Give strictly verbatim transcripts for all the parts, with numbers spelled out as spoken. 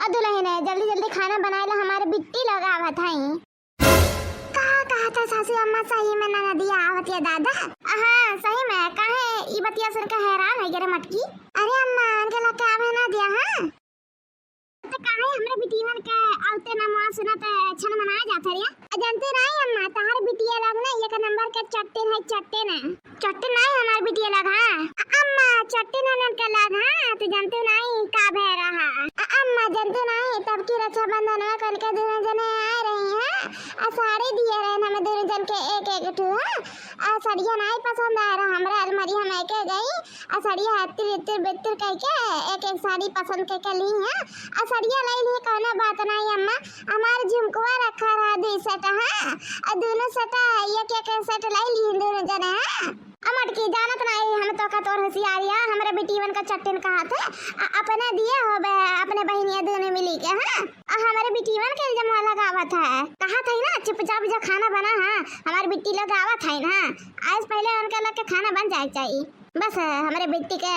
अ दुलहिन, जल्दी जल्दी खाना बनाए ला, हमारे बिट्टी लोग आवत हई। का कहत है सासू अम्मा, सही में ननदिया आवत या दादा? हाँ, सही में। काहे ई बतिया सुन के हैरान होइ गए रे मटकी? अरे अम्मा, उनके लगे आवे ना दिया, हाँ? तो काहे हमरे बिटियन के आउते ना मुआ सुनत छन मनाए जात है रे? अ जानते नहीं अम्मा, तहार बिटिया लोग ना एक नंबर के चट्टिन है, चट्टिन है। चट्टिन नहीं हमार बिटिया लोग, हाँ। अ अम्मा, चट्टिन है उनके लोग, हाँ, तू जानते नहीं का भय रहा। अ अम्मा, जानते नहीं, तब की रक्षाबंधन में कल के दोनों जने आए रही हैं, अ साड़ी दिए रहे हमें दोनों जन के एक एक ठो, हाँ। अ सड़िया नहीं पसंद आए रहा हमरा, अलमारी हम एक गई, अ सड़िया हत्तिर इत्तिर बित्तिर कह के एक एक साड़ी पसंद कह के ली हैं। अ सड़िया ले ली, कौनो बात नहीं अम्मा, हमार झुमकुआ रखा रहा दुई सेट, हाँ, अ दोनों सेट एक एक सेट ले ली दोनों जने, हाँ। अ मटकी जानत नहीं, हम तो का तोर होशियारिया, हमरे बिटियन का चट्टिन कहत है, अ अपने दिए होबे, अपने बहिनिया दोनों मिली के, हाँ। अ हमरे बिटियन के इल्जाम लगावत है, कहत है ना चुपचाप जो खाना बना, हाँ, हमार बिट्टी लोग आवत है ना, आज पहले उनके लग के खाना बन जाए चाहिए। बस, हमरे बिट्टी के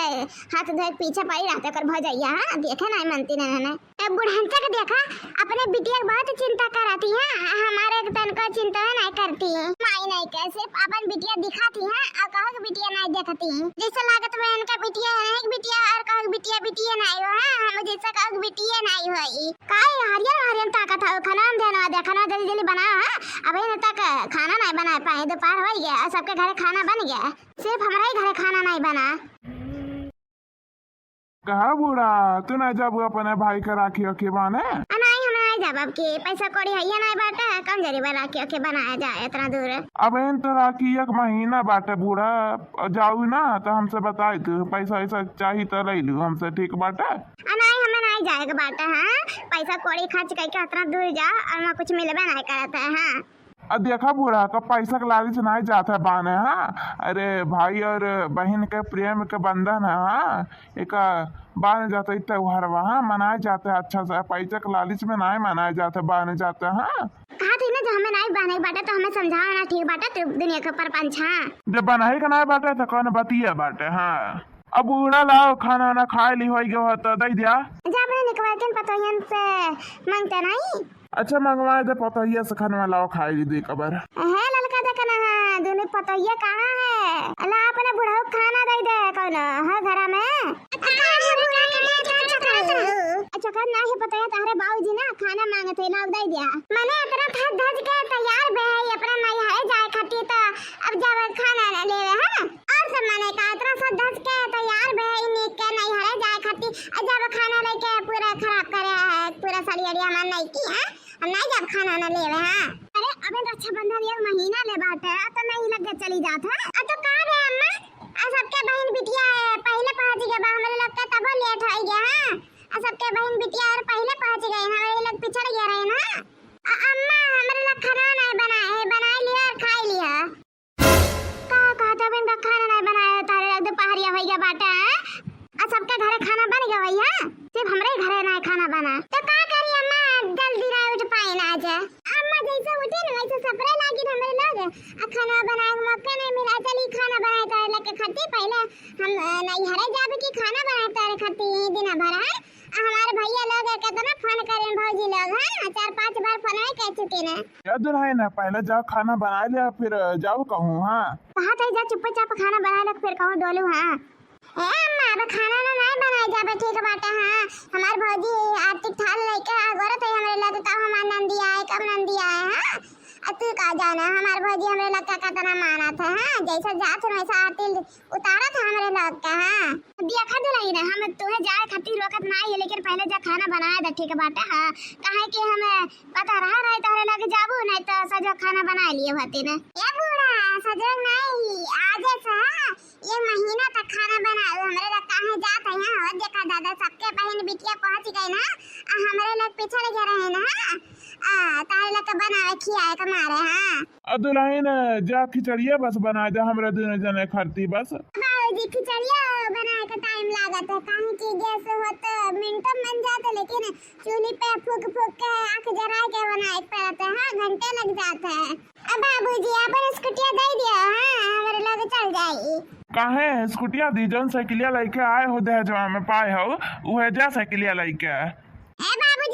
हाथ धोए के पीछे पड़ी रहते ओकर भौजैया, हाँ, देखे नहीं मनती ने। ए बुढ़ंचा के देखा, अपने बिटिया के बहुत चिंता करती है, हमारे के तनको चिंता नहीं करती। माई नहीं के सिर्फ अपन बिटिया दिखाती है और कहो कि बिटिया नहीं देखती। जैसे लागत में इनका बिटिया है, नहीं बिटिया और कहो कि बिटिया, बिटिया नहीं हो, हाँ, हम जैसे कहो कि बिटिया नहीं हो। ई काहे हरियर हरियर ताकत है, खाना हम देना दे, खाना जल्दी जल्दी बनाओ, हाँ, अभी तक खाना नहीं बना पाए, दोपहर हो गया, सबके घरे खाना बन गया। सिर्फ हमरा ही घरे खाना नहीं बना। कहा बूढ़ा, तू ना जाबू अपने भाई के राखी ओखी बांधे? आ, नहीं, हम नहीं जाब। अब की पैसा कौड़ी है, ये नहीं बाटे, कौन जरी बा राखी ओखी बनाया जाए इतना दूर? अब इन तो राखी एक महीना बाटे बूढ़ा, जाऊ ना तो हमसे बताई तू, पैसा वैसा चाही तो ले लू हमसे, ठीक बाटे? आ, नहीं, हमें नहीं जाए के बाटे, हाँ, पैसा कौड़ी खर्च करके इतना दूर जा और वहाँ कुछ मिलबे नहीं करत है, हाँ। अब देखा बूढ़ा, का पैसा के लालच नहीं जात है बाने, हाँ। अरे भाई और बहिन के प्रेम के बंधन है, हाँ। एक बाने जात है त्योहार, हाँ, मनाए जात है अच्छा से। पैसा के लालच में नहीं मनाए जात है, बाने जात है, हाँ। कहा थी ना, जो हमें नहीं बाने के बाटे तो हमें समझाओ ना, ठीक बाटे, तू दुनिया के परपंच, हाँ। जब बनाए के नहीं बाटे तो कौन बतिया बाटे, हाँ। अब बूढ़ा लाओ, खाना वाना खाए ली होई गयो हो तो दे दिया। जा अपने निकवाइकन पतोहियन से मांगते नहीं। अच्छा, मंगवा दे पतोहिया से खाना लाओ, खाए ली दे कबर। हे ललका दे कना है, दोनों पतोहिया कहाँ है? अला अपने बुढ़ऊ खाना दे दे कौनो, है घरा में? अच्छा, का है पतोहिया, तारे बाबूजी ना खाना मांगते, लाओ दे दिया। मने इतना धज धज के तैयार भे है, अपने नैहरे जाए खातिर तो अब जब खाना ना लेवे है ना, और सब मने का इतना सब धस के तैयार भे, ई निक के नैहरे जाए खातिर, आ जब खाना लेके पूरा खराब करे है, पूरा सड़िया उड़िया हमार नहीं की है, हम नहीं जब खाना ना लेवे हैं। अरे, अबे रक्षाबंधन एक महीना ले बाटे, आ तो नहीं लग के चली जात है। आ तो का रे अम्मा, आ सबके बहिन बिटिया है, पहले पहुँच गए बा, हमरे लोग के तबो लेट हो गया है। आ सबके बहिन बिटिया और पहले पहुँच गए, हमरे लोग पिछड़ गए रहे ना। आ अम्मा, हमरे लोग खाना नहीं बनाए है, बनाए लिया और खाए लिया। का कहत है, बिन का खाना नहीं बनाया है, तारे लग दुपहरिया होइगा बाटे, हैं? आ सबके घरे खाना बन गया भैया, सिर्फ हमरे ही घरे नहीं खाना बना। तो का करी अम्मा, जल्दी नहीं उठ पाए ना आज। अम्मा जैसे उठे ना वैसे सपरे लागिन हमरे लोग, आ खाना बनाए के मौका नहीं मिला। चली खाना बनाए तारे लग के खाती, पहले हम, अ, नैहरे जाबे की खाना बनाए तारे खाती यही दिन भर है। आ हमारे भैया लोग है, कितना फोन करें भौजी लोग, हैं? चार पांच बार फोन है कह चुके ने। या दुल्हन है, पहले जाओ खाना बना लिया, फिर जाओ कहूँ, हाँ। कहा था जा चुप्पे चाप खाना बना ले, फिर कहूँ डोलू, हाँ। ए अम्मा, अब खाना ना नहीं बनाए जाबे, ठीक बाटे, हाँ। हमार भौजी आरती थाल लेके आ गोरत है हमरे लगे, कब हमार नंदी आए, कब नंदी आए, हाँ। आ तू का जाना, हमार भौजी हमरे लगे कितना मानत है, हाँ। जैसे जात है वैसा आरती उतारा था हमरे लोग का, हाँ। देखा दुलहिन, हम तुहे जाए खातिर रोकत नाई है, लेकिन पहले जा खाना बनाए दे, ठीक बाटे, हाँ। काहे कि हम पता रहा रहे तोहरे लगे जाबू, नहीं तो सजो खाना बनाए लिए होती ने। ए बूढ़ा, सजो नहीं, आज से, हाँ, ये महीना तक खाना बनाओ, हमरे लोग काहे जात है, हाँ। हो देखा दादा, सबके बहिन बिटिया पहुँच गए ना, आ हमरे लोग पिछड़ गए रहे ना, हाँ। आ, तारे लोग के बनावे खियाए के मारे, हाँ। आ दुलहिन, जा खिचड़िया बस बनाए दे हमरे दुनो जने खातिर बस। बाबूजी, खिचड़िया बनाए के टाइम लागत है, काहे कि गैस हो तो मिनटों में बन जात है, लेकिन चूल्ही पे फूक फूक के आँख जराए के बनाए के पड़त है, हाँ, घंटे लग जात है। अब बाबूजी, अपन स्कूटिया दे दियो, हाँ, हमरे लोग चल जाई। काहे स्कूटिया दी, जौन साइकिलिया लेके आए हो दहेजवा में पाए हो, उहे जा साइकिलिया लेके। ए बाबू,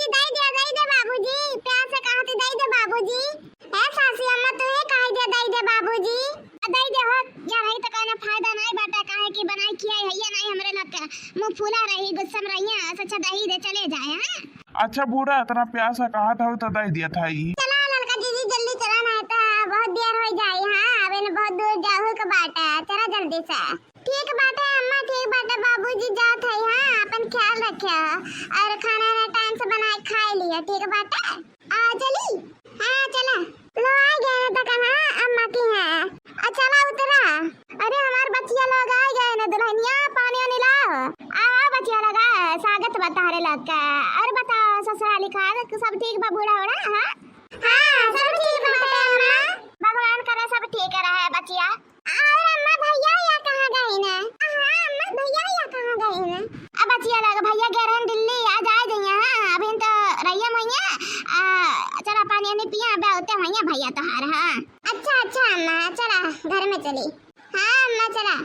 फूला रही, गुस्सा में रहिया, से अच्छा दही दे चले जाए, हाँ? अच्छा बूढ़ा, इतना प्यार से कहत हऊ तो दे दिया था ई। चला ललका जीजी, जल्दी चला, नहीं तो बहुत देर हो जाई, हाँ, अब इन्हें बहुत दूर जाहू के बाटे, चला जल्दी से। ठीक बाटे अम्मा, ठीक बाटे, बाबूजी जात है, हाँ, अपन ख्याल रखे और खाना ना टाइम से बनाए खाए लिया, ठीक बाटे? आ चली। हाँ चला। लो आ गए ना तक, हाँ, अम्मा की है। आ चला उतरा। अरे हमार बच्चिया लोग आ गए ना दुल्हनिया, पानी वानी लाओ। आओ आओ बच्चिया लोग, आ, स्वागत बा तहरे लोग का। और बताओ ससुराली खाल सब ठीक बा, बूढ़ा ओढ़ा, हाँ? हाँ सब ठीक बाटे अम्मा। भगवान करे सब ठीक रहे बच्चिया। और अम्मा भैया या कहाँ गए ना? हाँ अम्मा भैया या कहाँ गए ना? अब बच्चिया लोग भैया गए रहन दिल्ली, आज आ जाइए, हाँ, अभी तो रहिया मइया, आ, चला पानी वानी पिया, अब आते होइया भैया तोहार, हाँ। अच्छा अच्छा अम्मा, चला घर में चली। हाँ अम्मा चला।